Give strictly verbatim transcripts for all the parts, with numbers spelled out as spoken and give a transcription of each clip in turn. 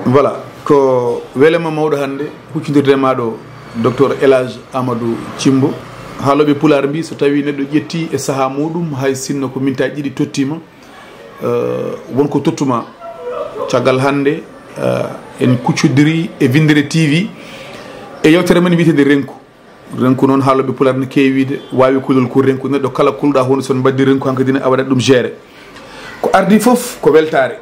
Voilà, ko welema mawɗo hannde huccondirde ma ɗo, Docteur Elage Amadou Thimbo. Haalooɓe Pulaar mbi, so tawi neɗɗo ƴetti e sahaa muɗum, hay sinno ko mintaji ɗiɗi tottima, eh, won ko tottuma. Caggal hannde, eh, en kuccodiri e Winndere T V e yewtere men wiyetede Renku. Renku noon, haalooɓe Pulaar no keewi wiide, waawi kulol ko renku. Neɗɗo kala kulɗa hono, so on mbaddi renku, hankadi ne a waɗat ɗum géré. Ko ardi fof ko weltaare.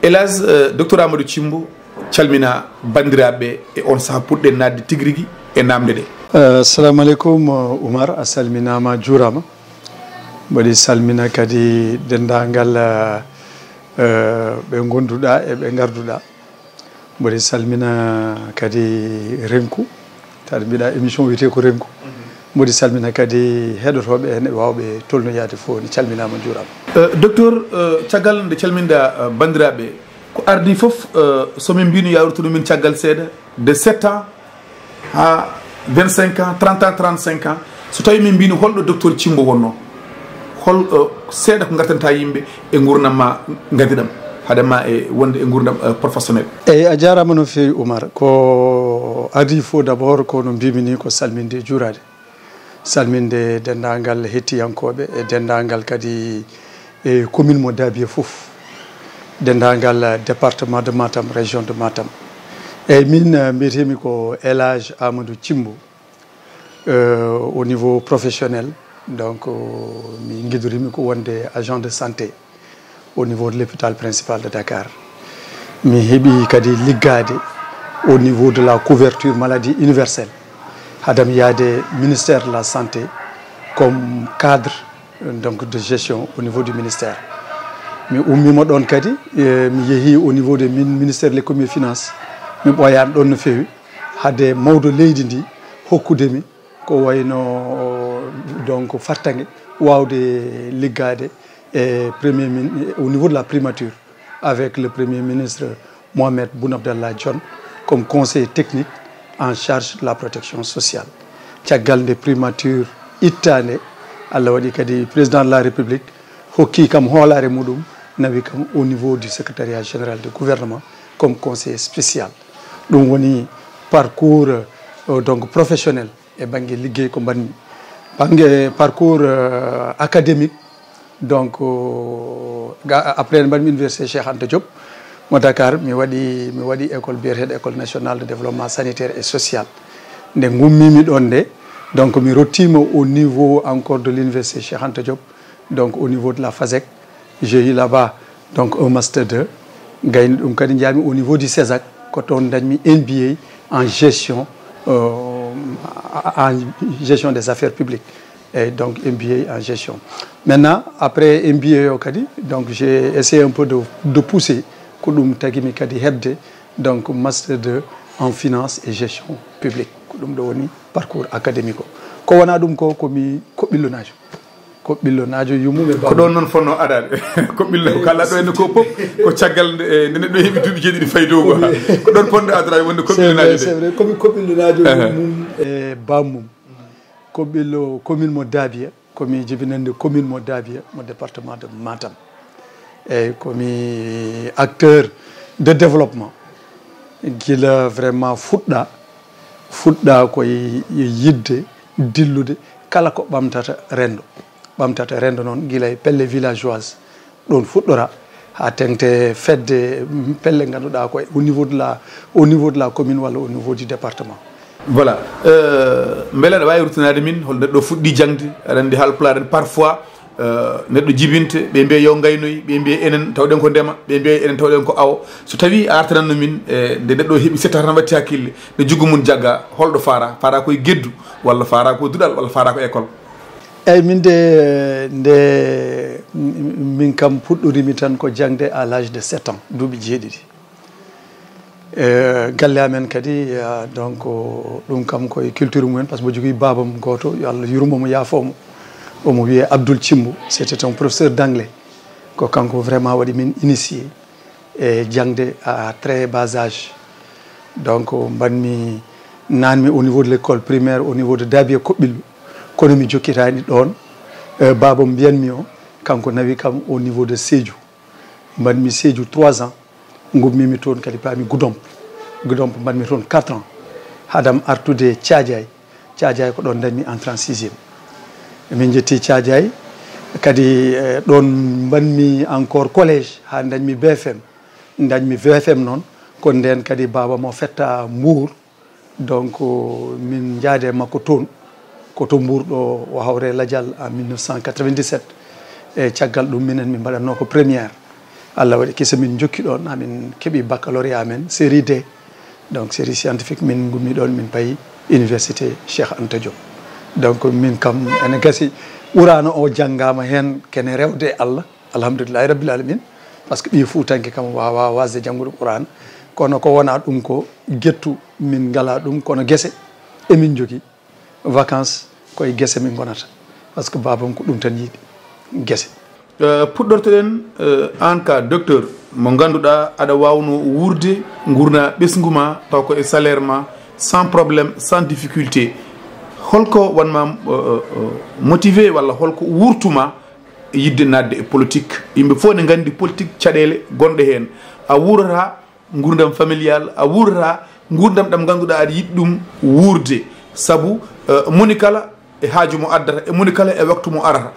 Hélas, eh, Docteur Amadou Thimbo, calmina banndiraaɓe e on sahaa puɗɗen naatde tigi rigi e naamnde ɗe. Eh, assalamu aleykum, eh, Oumar, a salminaama, a juuraama. Mboɗi salmina kadi denndaangal, eh, eh, ɓe ngonduɗa e ɓe ngarduɗa. Mboɗi salmina kadi renku, taade mbiɗa émission wiyetee ko renku. Mboɗi salmina kadi heɗotooɓe en e waawɓe tolnoyaade fof, ne calminaama, njuuraama. Eh, Docteur, eh, caggal nde calminɗa, eh, banndiraaɓe, ko ardi fof, eh, so min mbino yawrutuno min caggal seeɗa, de sept ans haa vingt-cinq ans, trente ans, trente-cinq ans, so tawi min mbino holɗo Docteur Thimbo wonno, hol, eh, seeɗa ko ngartanta yimɓe e nguurndam ma ngaddiɗam, haade ma e wonde e nguurndam, eh, professionnel? Eyi, a jaaraama no feewi, Oumar. Ko adii fof, d'abord, ko no mbimi ni, ko salminde e juuraade. Salminde denndaangal hettiyankooɓe e denndaangal kadi e commune mo Daabiya fof, denndaangal département de Matam, région de Matam. Eyi, min, eh, mbiyetee-mi ko Elage Amadou Thimbo. Euh, au niveau professionnel, donc, euh, mi ngiɗoriimi ko wonde agent de santé au niveau de l'hôpital principal de Dakar. Mi heɓi kadi liggaade au niveau de la couverture maladie universelle, haade am yahde ministère de la santé comme cadre, euh, donc, de gestion au niveau du ministère. Mi ummiima ɗoon kadi, eh, mi yehi au niveau de min-, ministère de l'économie et finance. Mi ɓooyaani ɗoon no feewi. Hade mawɗo leydi ndi hokkude mi ko wayno, donc, fartaŋŋe waawde liggaade e premier min-, au niveau de la primature avec le premier ministre Mohamed Boun Abdallah Dionne comme conseiller technique en charge de la protection sociale. Caggal nde primature ittaande, Allah waɗi kadi président de la République hokki kam hoolaare muɗum, nawi kam au niveau du secrétariat général du gouvernement comme conseiller spécial. Ɗum woni parcours, euh, donc, professionnel e bannge liggey ko mbaɗmi. Bannge parcours, euh, académique, donc, euh, ga-, après mbaɗmi université Cheikh Anta Diop mo Dakar, mi waɗi, mi waɗi école biyeteeɗo École nationale de développement sanitaire et social. Nde ngummimi ɗoon nde, donc, mi rottiima au niveau encore de l'université Cheikh Anta Diop, donc, au niveau de la FASEC, j'ai eu là-bas, donc, un master deux. Gayni ɗum kadi njaami au niveau du CESAC, ko toon dañmi M B A en gestion, euh, en gestion des affaires publiques. Et donc, M B A en gestion. Maintenant, après M B A o kadi, donc, j'ai essayé un peu de, de pousser, ko ɗum tagimi kadi heɓde, donc, master deux en finance et gestion publique. Ko ɗum ɗo woni parcours académique o. Ko wona ɗum ko, ko mi koɓɓillo naajo. Koɓɓillo naajo yummum e ko ɗoon noon fotnoo adaade. Koɓɓillo ko kala ɗo en ko pop, ko caggal nde, eh, nde neɗɗo heɓi duuɓi jeeɗiɗi fayi dow. Ko mi- ko ɗoon fotnoo adaade wonde koɓɓillo naajo de. C'est vrai, c'est vrai. Ko mi koɓɓillo naajo, ehe, yummum e bammum. Koɓɓillo commune mo Daabiya, ko mi jibinande commune mo Daabiya, mo département de Matam. Eyyi, ko mi acteur de développement. Gila vraiment fuɗɗa, fuɗɗa koye yidde, dillude, kala ko ɓamtata renndo. Ɓamtata renndo noon, gila e pelle villageoise, ɗoon fuɗɗora, haa teŋti fedde, mm, pelle ngannduɗaa ko au niveau de la, au niveau de la commune walla au niveau du département. Voilà. Euh, mbele aɗa waawi ruttanaade min hol neɗɗo fuɗɗi jaŋde? Aɗa anndi Haalpulaar en parfois, euh, neɗɗo jibinte, ɓe mbiya yo ngaynoy, ɓe mbiya enen tawɗen ko ndema, ɓe mbiya enen tawɗen ko awo. So tawii a artananno min, e nde neɗɗo heɓi sept ans tan watti hakkille, nde juggu mum jagga, holɗo faara? Faara koye geddu, walla faara ko duɗal, walla faara ko école? Eyyi, min de, nde, min kam puɗɗorimi tan ko jaŋde à l'âge de sept ans, duuɓi jeeɗiɗi. E galle amen kadi, ah, donc, ɗum kam ko e culture mumen, par ce que mbo jogii baabam gooto, yo Allah yurmo mo, yaafoo mo. Omo wiyee Abdoul Thimbo, c'était un professeur d'anglais. Ko kanko vraiment waɗi min initié e jaŋde à très bas âge. Donc, mbaɗmi, naatmi au niveau de l'école primaire au niveau de Daabiya Koɓɓillo, kono mi jokkitaani ɗoon. E, baabam mbiyanmi o, kanko nawi kam au niveau de Sédhiou. Mbaɗmi Sédhiou trois ans. Ngummimi toon kadi paami Goudomp. Goudomp mbaɗmi toon quatre ans. Haadam artude Caajaay. Caajaay ko ɗoon ndañmi entrée en sixième. Min njetti Caajaay kadi, eh, ɗoon mbaɗmi encore collège haa ndañmi B F M. Ndañmi B F M noon, ko ndeen kadi baaba mo fetta Mbuur. Donc, min njaade e makko toon. Ko to Mbuur ɗo o hawre lajal en mille neuf cent quatre-vingt-dix-sept. E caggal ɗum minen min mbaɗatnoo ko première. Allah waɗi kisa min njokki ɗoon, amin keɓi baccalauréat amen, série D. Donc, série scientifique, min ngummi ɗoon, min payi université Cheikh Anta Diop. Donc, min kam ene gasi, Quraana o janngaama heen kene rewde e Allah, alhamdulillahi rabbil alamin, parce que ɓii fuutanke kam waawa waasde janngude Quraana, kono ko wonaa ɗum ko gettu min ngalaa ɗum, kono gese emin njogii. Vacances koye gese min ngonata, parce que baabam ko ɗum tan yiɗi, gese. Eh, puɗɗortoɗen, eh, aan ka docteur mo ngannduɗaa aɗa waawno wuurde ngurna ɓesngu ma taw ko e salaire ma, sans problème, sans difficulté. Holko wanma, eh, eh, eh, motivé walla holko wurtuma yidde naatde e politique? Yimɓe fof ne nganndi politique, caɗeele gonɗe heen. A wuurata nguurndam familial, a wuurata nguurndam ɗam ngannduɗaa aɗa yiɗi ɗum wuurde. Sabu, eh, moni kala e haaju mo addata, e moni kala e waktu mo arata.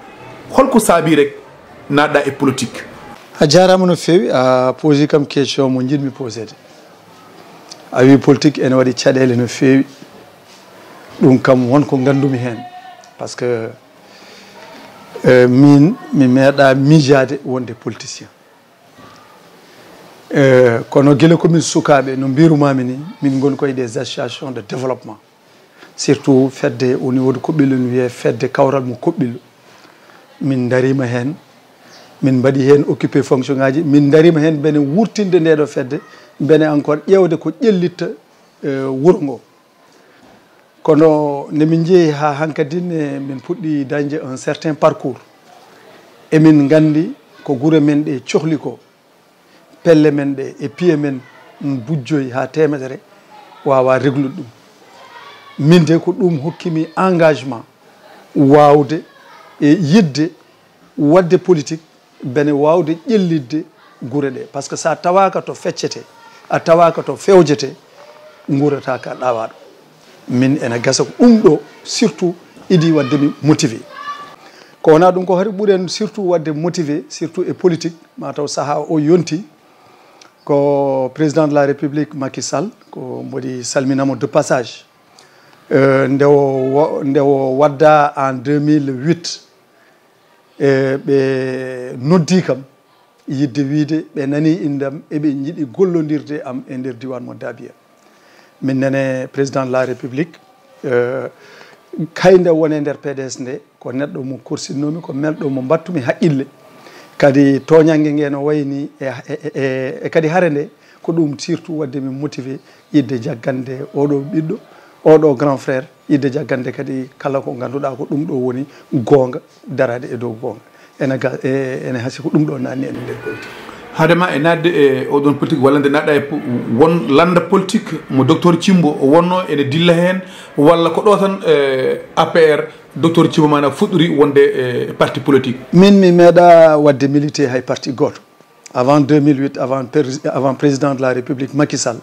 Holko saabi rek naatɗa e politique? A jaaraama no feewi, a posi kam question mo njiɗmi poseede. A wi politique ene waɗi caɗeele no feewi. Ɗum kam won ko nganndumi heen. Parce que, eh, min, mi meeɗa miijaade wonde politicien. Eh, kono gila ko min sukaaɓe, no mbirumaami ni, min ngoni koye des associations de développement. Surtout fedde au niveau de Koɓɓillo, no wiyee fedde kawral mo Koɓɓillo. Min ndariima heen, min mbaɗi heen occupé fonction ngaji, min ndariima heen mbele wurtinde nde ɗo fedde, mbele encore ƴeewde ko ƴellitta, eh, wuro ngo. Kono nde min njehi haa hankadi ne, min puɗɗi dañde un certain parcours. Emin nganndi ko gure men ɗe cohli ko, pelle men ɗe e piye men bujjoyi haa teemedere waawaa reglude ɗum. Min de ko ɗum hokkimi engagement waawde e yiɗde waɗde politique, mbele waawde ƴellitde gure ɗe. Parce que so a tawaaka to feccete, a tawaaka to fewjete, nguurata ka ɗaawaaɗo. Min ene gasa ko ɗum ɗo surtout idii waɗde mi motivé. Ko wonaa ɗum ko hari ɓuren surtout waɗde motivé, surtout e politique, mataw sahaa o yonti, ko président de la République Macky Sall, ko mboɗi salminamo de passage. Euh, nde o wo-, nde o wadda en deux mille huit, e ɓe noddi kam yiɗde wiyde ɓe nanii inndam, eɓe njiɗi gollondirde e am e nder diiwaan mo Daabiya. Min nene président de la République, eh, hay nde woni e nder P D S nde, ko neɗɗo mo korsinnoomi, ko neɗɗo mo mbaɗtumi haqqille. Kadi tooñannge nge no wayi ni e, e, e, e, e kadi hare nde, ko ɗum surtout waɗde min motivé yiɗde jaggande oɗo ɓiɗɗo, oɗo grand frère, yiɗde jaggande kadi kala ko ngannduɗaa ko ɗum ɗo woni goonga, daraade e dow goonga. Ene ga-, e, ene hasi ko ɗum ɗo naatni en e nder politique. Haade ma e naatde e oɗon politique, walla nde naatɗa e po-, won lannda politique mo docteur Thimbo o wonno ene dilla heen, walla ko ɗo tan, e, A P R docteur Thimbo maana fuɗɗori wonde e parti politique? Min, mi meeɗa waɗde milité hay parti gooto. Avant deux mille huit, avant prési-, avant président de la République Macky Sall,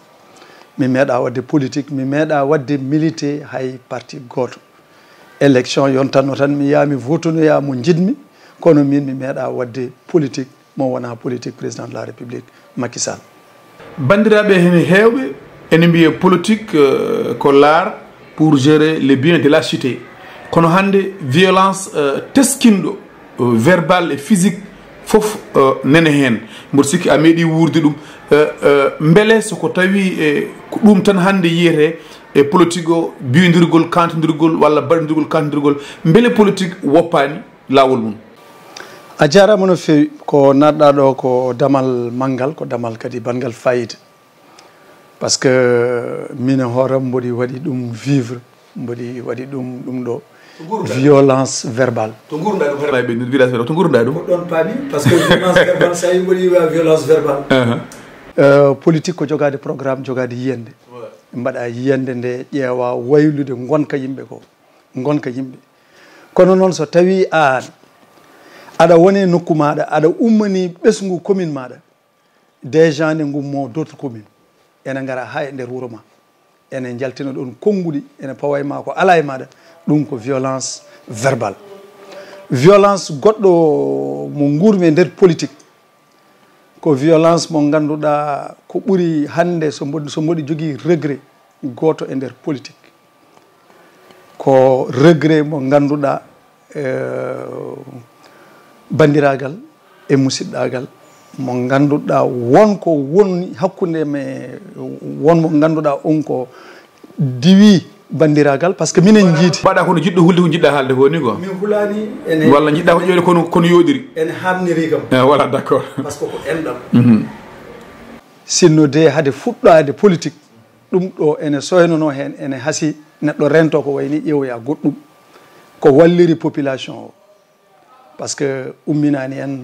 mi meeɗa waɗde politique, mi meeɗa waɗde milité hay parti gooto. Élection yontanno tan, mi yaha mi votonoya mo njiɗmi, kono min mi meeɗa waɗde politique mo wona politique président de la République Macky Sall. Banndiraaɓe hene heewɓe ene mbiya politique, euh, ko l'art pour gérer les biens de la cité. Kono hannde violence, euh, teskinɗo, euh, verbal e physique fof, euh, nene heen. Mboɗo sikki a meeɗi wuurde ɗum. Euh, euh, mbele so ko tawi, e, ko ɗum tan hannde yiyetee e politique o, biyondirgol, kantondirgol walla baɗondirgol, kantondirgol, mbele politique woppaani laawol mum? A jaaraama no feewi. Ko naatɗaa ɗo ko damal manngal, ko damal kadi banngal fayida. Parce que min e hooram mboɗi waɗi ɗum vivre, mboɗi waɗi ɗum, ɗum ɗo. To nguurɗaa? Violence verbale. To nguurɗaa ɗum, haɗa ɓe village to nguurɗaa ɗum? Ko ɗon paami, parce que violence verbale, so a yii mboɗi wiya violence verbale. Uh-huh. Euh, politique ko jogaade programme, jogaade yiyannde. Ouais. Mbaɗa yiyannde nde, ƴeewa waylude ngonka yimɓe ko, ngonka yimɓe. Kono noon so tawi aan aɗa wone nokku maaɗa, aɗa ummani ɓesngu commune maaɗa, Des gens ne ngummoo d'autres communes, ene ngara haa e nder wuro ma, ene njaltina ɗoon konnguɗi, ene pawa e ma ko alaa e maaɗa. Ɗum ko violence verbale. Violence goɗɗo mo nguurmi e nder politique, ko violence mo ngannduɗaa ko ɓuri hannde, so mboɗo, so mboɗo jogii regret gooto e nder politique, ko regret mo ngannduɗaa, eh, banndiraagal e musiɗɗaagal, mo ngannduɗaa won ko woni hakkunde me, won mo ngannduɗaa on ko diwi banndiraagal, parce que minen njiidi. Mbaɗa kono jiɗɗo hulde ko jiɗɗa haalde ko ni quoi. Min hulaani ene. Walla jiɗɗa ko ƴeewde kono, kono yooɗiri. Ene haamniri kam. Eh, voilà, d'accord. Parce que ko enɗam. Mhm. Sinno de hade fuɗɗaade politique, ɗum ɗo ene soynanoo heen, ene hasii neɗɗo rento ko wayni ƴeewoya goɗɗum. Ko walliri population o. Parce que umminaani en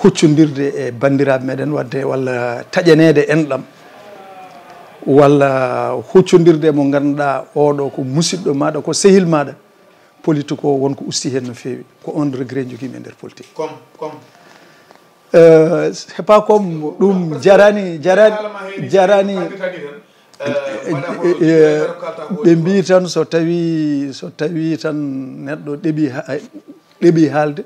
huccondirde e banndiraaɓe meɗen, wadde walla taƴaneede enɗam, walla huccondirde e mo ngannduɗaa oɗo ko musiɗɗo maaɗa, ko sehil maaɗa, politique o won ko usti heen no feewi. Ko on regret njogimi e nder politique. Comme, comme? Euh, c'est pas comme ɗum jarani, jarani, jarani. Eh, ɓe mbii tan so tawi, so tawi tan neɗɗo ɗeɓi ha-, ɗeɓi haalde,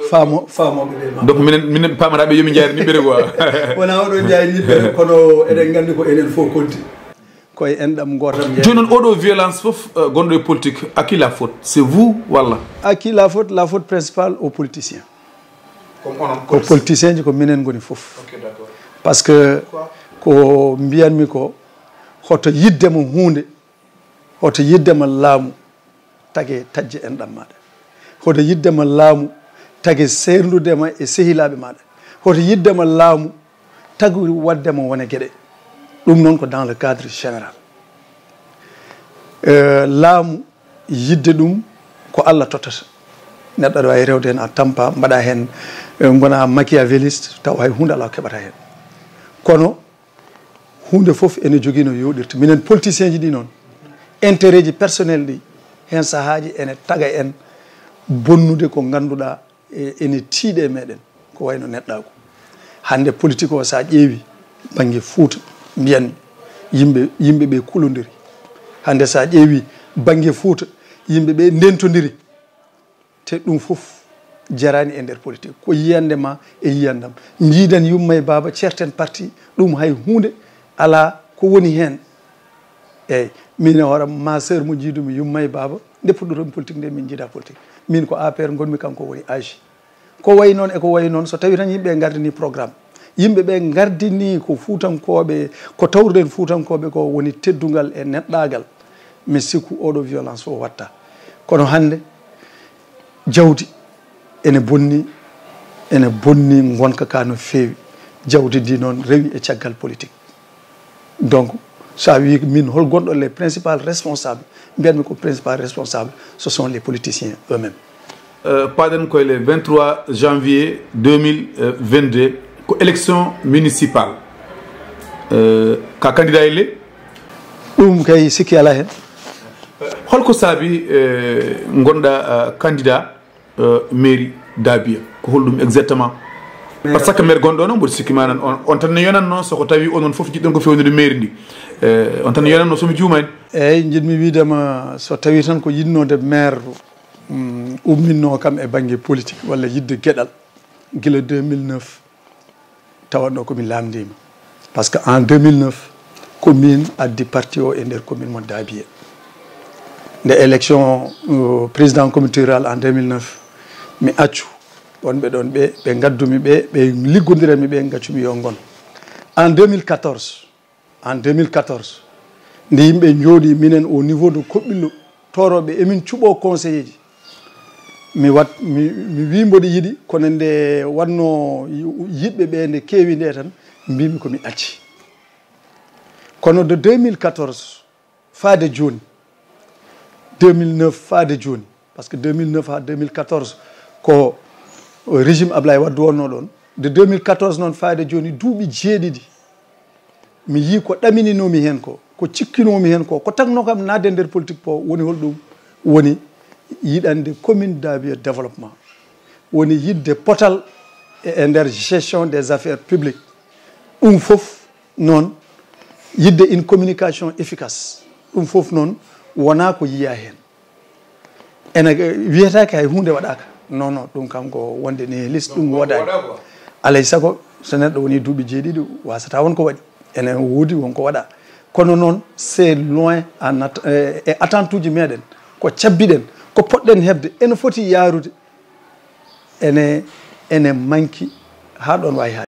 faamo, faamooɓe ɓe ma. Donc minen, minen paamata ɓe yo min njaari niɓɓere quoi. Wona oɗo njaari niɓɓere, kono eɗen nganndi ko enen fof konti. Ko e enɗam gootam njeeya. Jooni noon, oɗo violence fof, eh, gonɗo e politique, à qui la faute? C'est vous walla? À qui la faute? La faute principale aux politiciens. Comme onon, ko politicien ji, ko minen ngoni fof. Ok, d'accord. Parce que ko mbiyanmi ko, hoto yiddema huunde, hoto yiddema laamu, tage taƴde enɗam maaɗa. Hoto yiddema laamu, tage seerndude ma e sehilaaɓe maaɗa. Hoto yiddema laamu, tagu waddema wone geɗe. Ɗum noon ko dans le cadre général. Euh, laamu, yidde ɗum ko Allah tottata. Neɗɗo aɗa waawi rewde heen, a tampa, mbaɗa heen, eh, ngona machiavéliste, taw hay huunde alaa ko keɓata heen. Kono huunde fof ene jogii no yooɗirta. Minen politicienji ɗi noon, intérêt ji personnel ɗi, heen sahaaji ene taga en bonnude ko ngannduɗaa e-, ene tiiɗe e meɗen, ko wayno neɗɗaagu. Hannde politique o, so a ƴeewi bannge Fuuta, mbiyan yimɓe, yimɓe ɓe kulondiri. Hannde so a ƴeewi bannge Fuuta, yimɓe ɓe ndentondiri. Te ɗum fof jaraani e nder politique. Ko yiyannde ma e yiyannde am. Njiiden yumma e baaba, ceerten parti, ɗum hay huunde alaa ko woni heen. Eeyi, min e hoore am, ma sœur mo njiidumi, yumma e baaba, nde puɗɗoton politique nde, min njiida politique. Min ko A P R ngonmi, kanko woni A J. Ko wayi noon e ko wayi noon, so tawi tan yimɓe ngardini programme, yimɓe ɓe ngardini ko fuutankooɓe, ko tawruɗen fuutankooɓe ko woni teddungal e neɗɗaagal, mi sikku oɗo violence fof watta. Kono hannde jawdi ene bonni, ene bonni ngonka ka no feewi. Jawdi ndi noon rewi e caggal politique. Donc, so a wii min hol gonɗo les principal responsables, mbiyatmi ko principal responsable, ce sont les politiciens eux-mêmes. Euh, paɗen koye le vingt-trois janvier deux mille vingt-deux, ko élection municipale. Euh, ka candidat elle? Ɗum kay sikki alaa heen. Holko saabi, euh, ngonɗa, euh, candidat euh, mairie Daabiya? Ko holɗum exactement? Par ce que maire gonɗo noon, mboɗo sikki ma nan on, on tan ne yonatno, so ko tawi onon fof jiɗɗon ko fewnude mairie ndi. Euh, on tan ne yonatno, so mi juumaani. Eyyi, njiɗmi wiidema, so tawi tan ko yiɗnode maire, mm, umminno kam e bannge politique walla yiɗde geɗal, gila deux mille neuf, tawanno ko mi laamndiima. Par ce que en deux mille neuf, ko min addi parti o e nder commune mo Daabiya. Nde élection, euh, président communauté rurale en deux mille neuf, mi accu wonɓe ɗoon ɓe, ɓe ngaddumi ɓe, ɓe liggondiranmi ɓe, ngaccumi yo ngon. En deux mille quatorze, en deux mille quatorze, nde yimɓe njooɗi, minen au niveau de Koɓɓillo, toorooɓe, emin cuɓoo conseiller ji. Mi wat-, mi, mi wii mboɗo yiɗi, kono nde waɗno yi-, yiɗɓe ɓe nde keewi nde tan, mbimi ko mi acci. Kono de deux mille quatorze faade jooni, deux mille neuf faade jooni, par ce que deux mille neuf haa deux mille quatorze ko régime Ablaye Wade wonno ɗoon. De deux mille quatorze noon faade jooni, duuɓi jeeɗiɗi, mi yii ko ɗamininomi heen ko, ko cikkinomi heen ko, ko tagno kam naatde nder politique ko woni holɗum? Woni yiɗande commune Daabiya développement, woni yiɗde potal e, e nder gestion des affaires publiques. Ɗum fof noon, yidde une communication efficace, ɗum fof noon wonaa ko yiyaa heen. Ene wiyetaake hay huunde waɗaaka. Non, non, ɗum kam ko wonde ni liste ɗum wodaani. Alay sago, so neɗɗo woni duuɓi jeeɗiɗi, wasata won ko waɗi. Ene woodi won ko waɗa. Kono noon, c'est loin en at-, e, e attente uji meɗen, ko cabbiɗen, ko poɗɗen heɓde, ene foti yaarude, ene, ene manki haa ɗoon waawi haaɗde.